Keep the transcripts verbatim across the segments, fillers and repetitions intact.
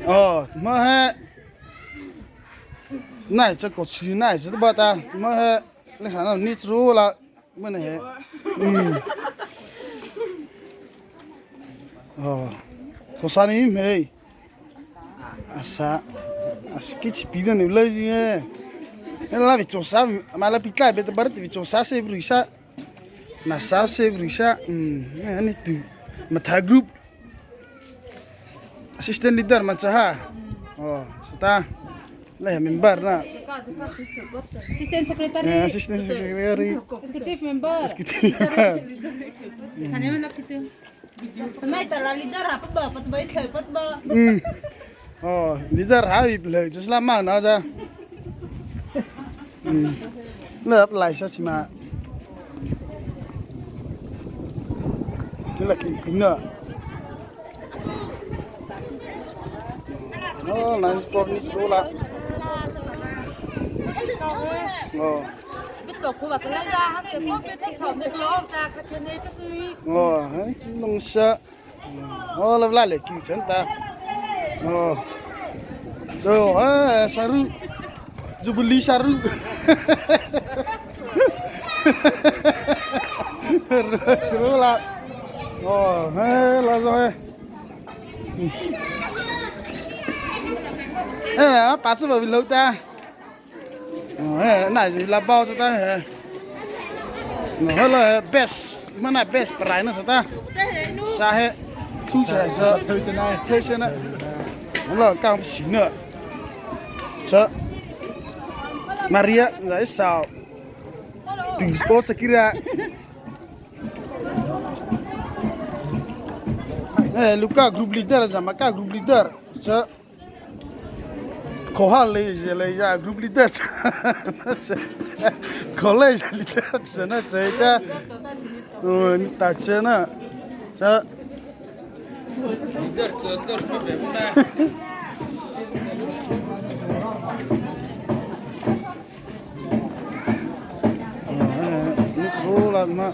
Aw, ma he. Nai cha ko chi nai cha ba ta. Ma he. Le sa na ni chu la. Ma na he. Hmm. Aw. Ko sa ni me. Asa. Asa ki chi pi da ni le ye. La vi cho sa, ma la pi tla be ta bar ti vi cho sa se bru sa. Na sa se bru sa. Hmm. Ni tu. Ma tha group. Assistant leader man cha ha. Oh, sata. Le member na. Assistant secretary. Eh, assistant secretary. Executive member. Executive member. Thane man lap kitu. Sanai ta la leader ha pat ba, pat ba, pat ba. Hmm. Oh, leader ha bi le, just la ma na ja. Hmm. Na ap lai sa chi ma. Ni la kin kin na. Oh, nai ko ni so la. Oh. Oh, hai chi nong sa. Oh, la la le ki chen ta. Oh. So, ah, saru. Jubilee saru. Saru la. Oh, he, la zo he. Eh, pa chu ba vi lo ta. He, na la bao cha ta he. No, he la he best. Ma na best prize na sa ta. Sa he. Thu sa sa. Thei se na. Thei se na. Lo ka si na. Cha. Maria, zai sao. Tu sport cha kira. Eh, Luka group leader, za ma ka group leader. Cha. Ko ha le je le ya group leader cha. Ko le je leader cha na cha ta. Oh, ni ta cha na. Cha. Leader cha cha pe pe na. Ni chu la ma.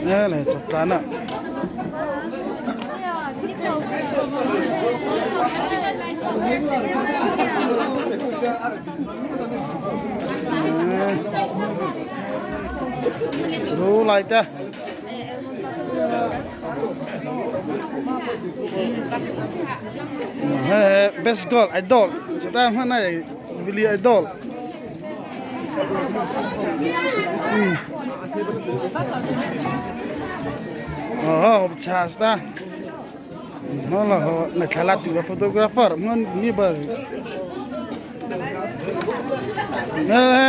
Eh, le chok ta na. Eh. Chu lai ta. He, he, best girl, idol. Sata hmâ na, Billy Idol. Hmm. Oh, cha sata. Hmâ la ho, na thlahtuhpa photographer, hmâ ni ba. He, he.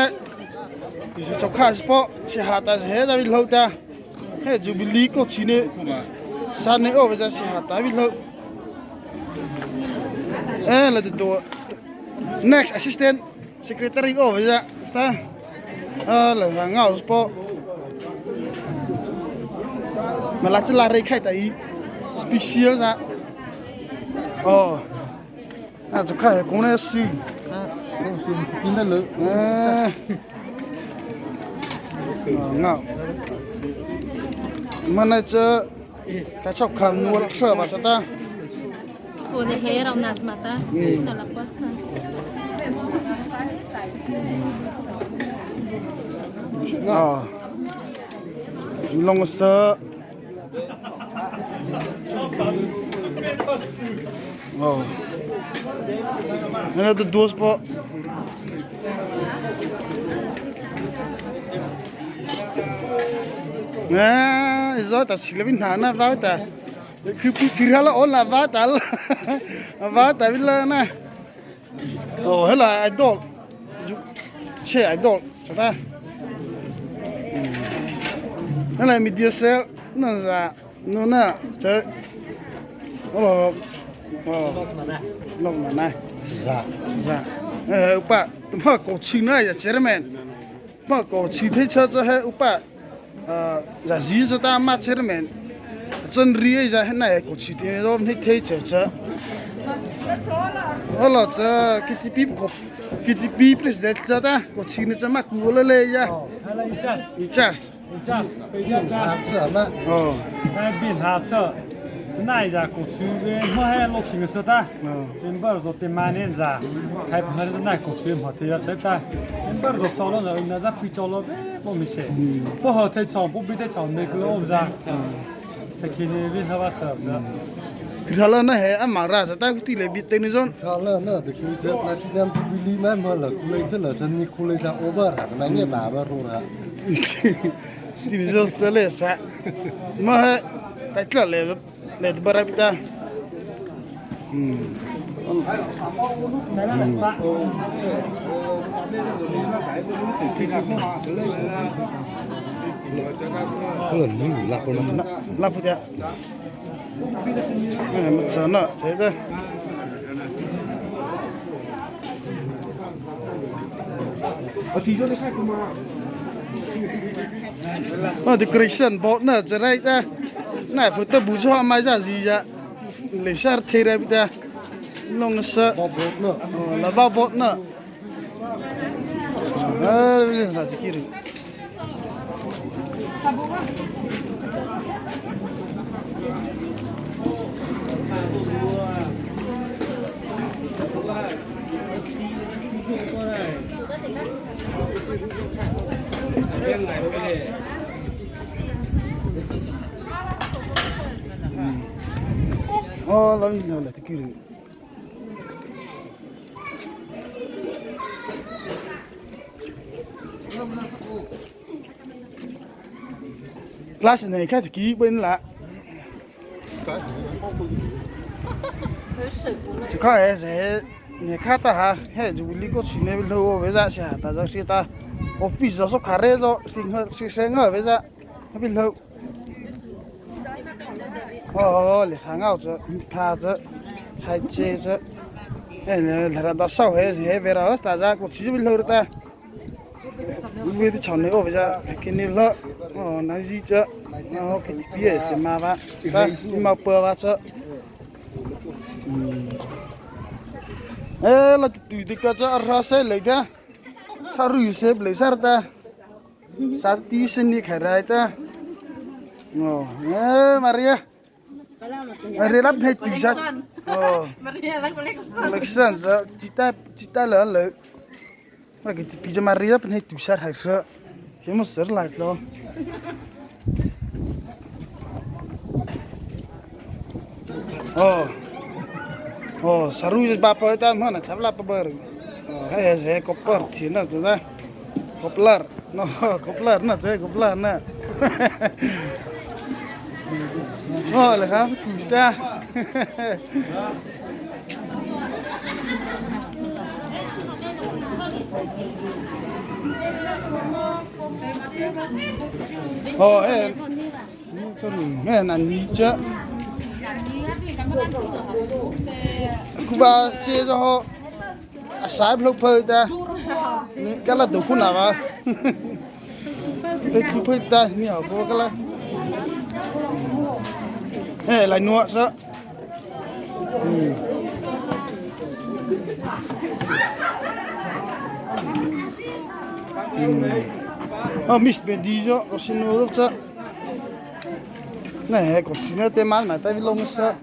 Ti si chokha si po, si ha ta si he ta bi lo ta. He Jubilee ko chine. Sa ne o vei za si ha ta bi lo. Eh, la de do. Next assistant secretary o vei za. Sta. Ah, la ha ngau si po. Ma la chi la rei khai ta i. Special za. Oh. A, chu khai kong na si. A, kong si, tin da lo. A. Ngau. Mana cha, ka chok kha ngol thra ba cha ta. Ko ne he rau na ma ta. Hmm. Ta la pasa. A. Long sa. Oh. Ano to dos po. Na, izo ta sila bin na na ba ta. Kiri kiri hala on la ba ta la. Ba ta bila na. Oh, hela idol. Che idol. Chata. Hela media cell. Na za. No na. Che. Oh. Oh. Los mana. Za. Za. Eh, upa. Tuma ko china ya chairman. Ma ko chi thei cha cha he upa. Ah, za zi za ta ma chairman. Chan ri ei za he na he ko chi thei zo nei thei cha cha. Olo cha ki ti pi ko. KTP president cha ta, ko chhina cha ma ku la le ya. Oh, hala in charge. In charge. In charge. Pe dia ta. Hla cha ma. Oh. Nai bi hla cha. Nai za ko chhi ve, mo he lo chhi sa ta. Oh. Member zo te ma ne za. Khai pa na ko chhi mo te ya cha ta. Member zo cha lo na na za pi cha lo ve, mo mi se. Hmm. Po ho te cha, po bi te cha ne ko lo za. Hmm. Thei kei ne bi hla va cha za. Kei hla la na he, ama ra za ta ku ti le bi te ni zon. Hla la na, te ku za, na ti nam ti bi li ma ma la, ku le te la, za ni ku le za o ba ra, ma ne ba ba ro ra. Ti ni zon za le sa. Ma he, ta tla le, le ba ra bi ta. Hmm. Hmm. La, la pu ta. Eh, ma cha na, cha ta. Oh, decoration board na, cha rai ta. Na, photo bu cho ma za zi ya. Le sar thei rai ta. Long sa. Board na. Oh, la ba board na. Ah, la ti kiri. Oh, la ni la ti kiri. Class nei kha ki pen la. Chi kha he se nei kha ta ha he ju li ko chi ne lo ve za sia ta za si ta. Office zo so kha re zo sing ha si se nga ve za. Ha bi lo. Oh, le thang au cha, pha cha, hai che cha. Eh, le ra da sau he he ve ra ta za ko chi bi lo ta. Wi ti chon ne o ve za, kei ni la, o, na zi cha, o, kei ti pi e, te ma va, ta, ti ma pa va cha. Hmm. Eh, la ti tu ti ka cha, ra se le ta. Sa ru se le sa ta. Sa ti se ni kha ra ta. O, eh, Maria. Maria la pnei tu sa. Collection. Oh. Maria la collection. Collection sa. Chita, chita la la. Ma kei ti pi cha Maria pnei tu sa hai sa. Kei mo ser lai lo. Oh. Oh, saru je ba pa ta ma na thap la pa bar. Oh, he he ko par thi na cha. Ko plar. No, ko plar na, che, ko plar na. Oh, le ha, ku ta. Oh, eh. He na ni cha. Ku ba che zo ho. A sai phlô phai ta. Ka la du khu na ba. Te chu phai ta ni ha ko ka la. He lai nuah sa. Hmm. Hmm. Oh, Miss Bedi zo, o sinu cha. Nâ he, ko sina te man ma ta vi long sa.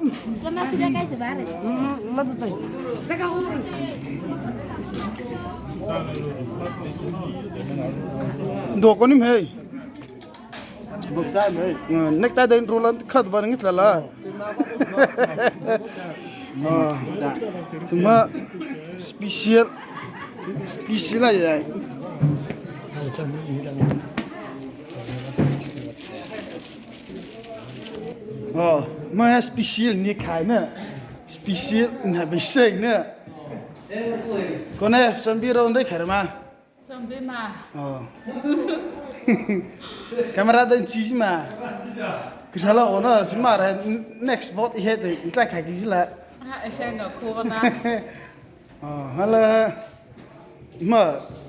Do ko nim he. Nek ta den rulan khat ba ngit la la. Ah. Tuma special, special a ya. Oh, ma special ni khai na. Special na be sei na. Ko na chambi ro ndai khai ma. Chambi ma. Oh. Camera dan chi ma. Kisa la ona si ma ra next vote he te ntla khai ki la. Ha he nga ko na. Ah, hala. Ma,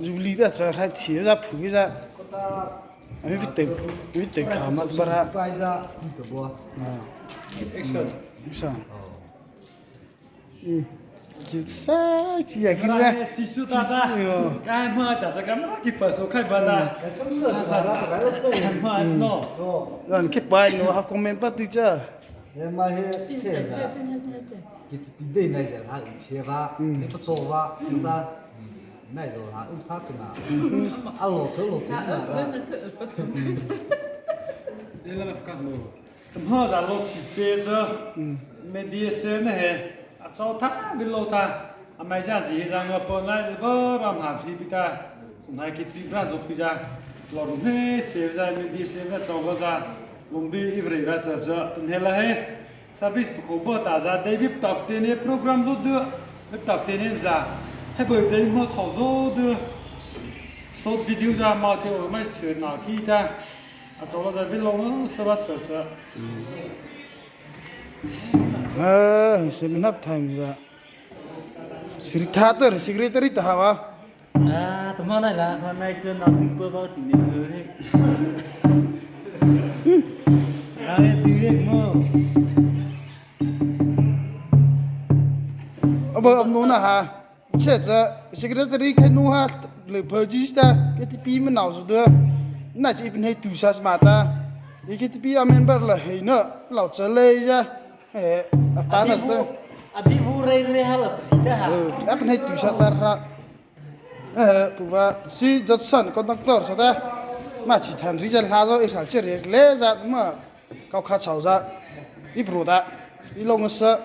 Jubilee ta cha ha chi za phu za. Ami vite, vite kha ma bara. Fai za, vite bo. Ah. Action. Action. Oh. Mm. Kisa, kisa, kisa. Jisu ta ta. Jisu, yo. Ka ma ta cha ka ma ki pa so khai ba ta. Ka chang la sa la ka la sa. Ma no. Yo. Lan ki pa no ha comment pa ti cha. He ma he che za. Ki ti dei nai za ha u the ba. Hmm. He pa so ba. Ta. Nai zo ha u pha cha na. A lo so lo ti na. Ela na focus mo. Hmâ za lo chi che cha, media se na he, a chau tha vi lo ta, a mai za zi he za ngâ pô nai va ram ha vi pi ta, sun hai ki pi bra zo pi za, lo rum he se za media se na chau va za, lung bi i vrei va cha cha, tun he la he, service pu ko ba ta za, David Top Ten he program zo de, David Top Ten he za, he bơi de hmâ chau zo de, short video za ma the o mai che na ki ta, A chawla za vilong sa va cha cha. Ah, seven half time za. Secretary, secretary ta hawa. Ah, tuma nai la, ma nai sa na tu pa ba ti ne he. Ah, ti ne mo. Aba, am no na ha. Che cha, secretary khe nu ha, le phaji sta, K T P ma nau zu de. Na chi pin hei tu sa ma ta. I K T P a member la hei na, lau cha le ya. Eh, a pa na sta. Abi vu rei rei ha la pri ta ha. Eh, a pin hei tu sa ta ra. Eh, pu va, si Johnson, conductor sa ta. Ma chi than ri cha la zo, i hal che re le za ma. Kau kha chau za, i bru ta, i long sa,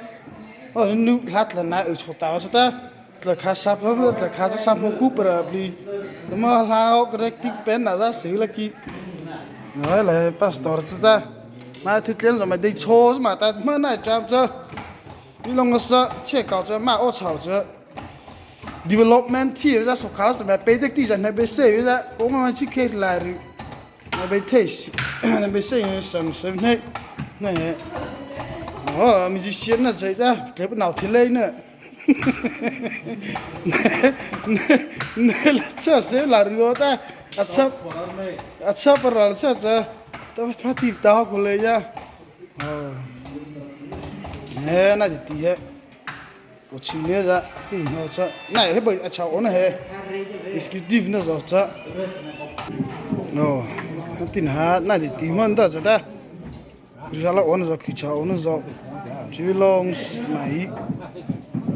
o nu hla tla na u chau ta sa ta, tla kha sa pha, tla kha sa sa mu ku pra bli, ma hla o kre tik pen na za si la ki, ai le pastor tu ta, ma thu tlen zo ma dei chau ma ta, ma nai cham cha, i long sa, che kau cha, ma o chau cha, development thi za so kha sa ma pe tek ti za na be se za, ko ma chi khe la ri. Na bei thei, na bei sei sang sem nei. Nei. O, mi ji sian na zai ta, tlep nau thei lei na. Nei la cha se la rio ta. A cha, a cha para la cha cha. Ta pa ti ta ko le ya. O. Nei, na di ti he. Ko chi ne za, tin ho cha. Nai he bai a chau na he. Executive na zo cha. No. Tin ha, na di ti mon da cha da. Ri la on zo ki chau na zo. Chi long mai.